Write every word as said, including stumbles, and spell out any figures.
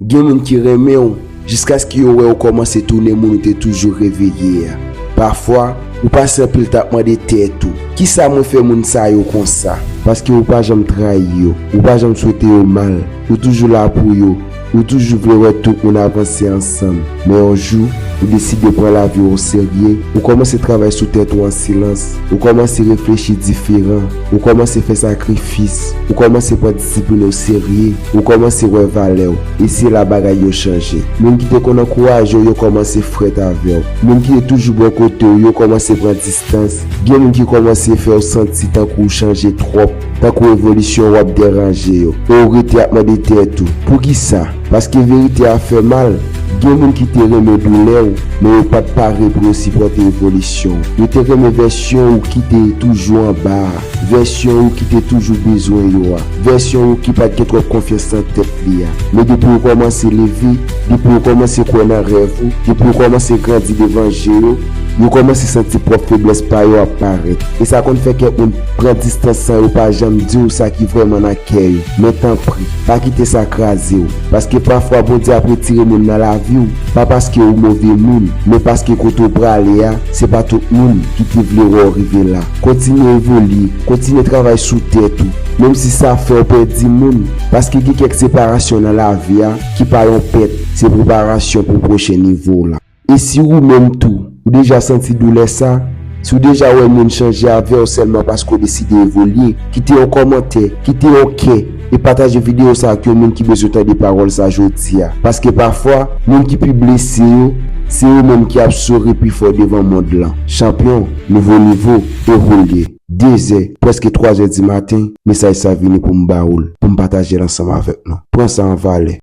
Gen moun ki renmen w jiskaske yo wè ou kòmanse tounen moun ou te toujou reve ye a. Pafwa, ou pase anpil tan ap mande tèt ou, "Kisa mwen fè moun sa yo konsa?" Paske ou pa janm trayi yo, ou pa janm swete yo mal, ou toujou la pou yo, ou toujou vle wè tout moun avanse ansanm. Men yon jou, ou deside pran lavi w oserye, ou kòmanse travay sou tèt ou an silans, ou kòmanse reflechi diferan, ou kòmanse fè sakrifis, ou kòmanse pran disiplin oserye, ou kòmanse wè valè w. E se la bagay yo chanje. Moun ki te konn ankouraje w, yo kòmanse frèt avè w. Moun ki te toujou bò kote w, yo kòmanse pran distans. Gen moun ki kòmanse fè w santi tankou w chanje twòp, tankou evolisyon w ap deranje yo. E w rete ap mande tèt ou, "Poukisa?" Paske verite a fè mal. Gen moun ki te renmen doulè w, men yo pa t pare pou yo sipòte evolisyon w. Yo te renmen vèsyon ou ki te toujou anba a, vèsyon ou ki te toujou bezwen yo a, vèsyon ou ki pa t gen twòp konfyans nan tèt li a. Men depi w kòmanse leve, depi w kòmanse kwè nan rèv ou, depi w kòmanse grandi devan je yo, yo kòmanse santi pwòp feblès pa yo ap parèt. E sa konn fè kèk moun pran distans san yo pa janm di w sa ki vrèman nan kè yo. Men tanpri, pa kite sa kraze w. Paske pafwa Bondye ap retire moun nan lavi w, pa paske ou move moun, men paske kote w prale a, se pa tout moun ki te vle wè w rive la. Kontinye evolye, kontinye travay sou tèt ou, menm si sa fè w pèdi moun, paske gen kèk separasyon nan lavi a ki pa yon pèt, se preparasyon pou pwochen nivo w la. E si ou menm tou, ou deja santi doulè sa, si w deja wè moun chanje avè w sèlman paske w deside evolye, kite yon kòmantè, kite yon kè, e pataje videyo sa ak yon moun ki bezwen tande pawòl sa jodi a. Paske pafwa, moun ki pi blese yo, se yo menm ki ap sore pi fò devan mond lan. Chanpyon, nouvo nivo, evolye. De zè, prèske twa zè di maten, mesaj sa vini pou m ba ou l, pou m pataje l ansanm avèk nou. Pran sa an valè.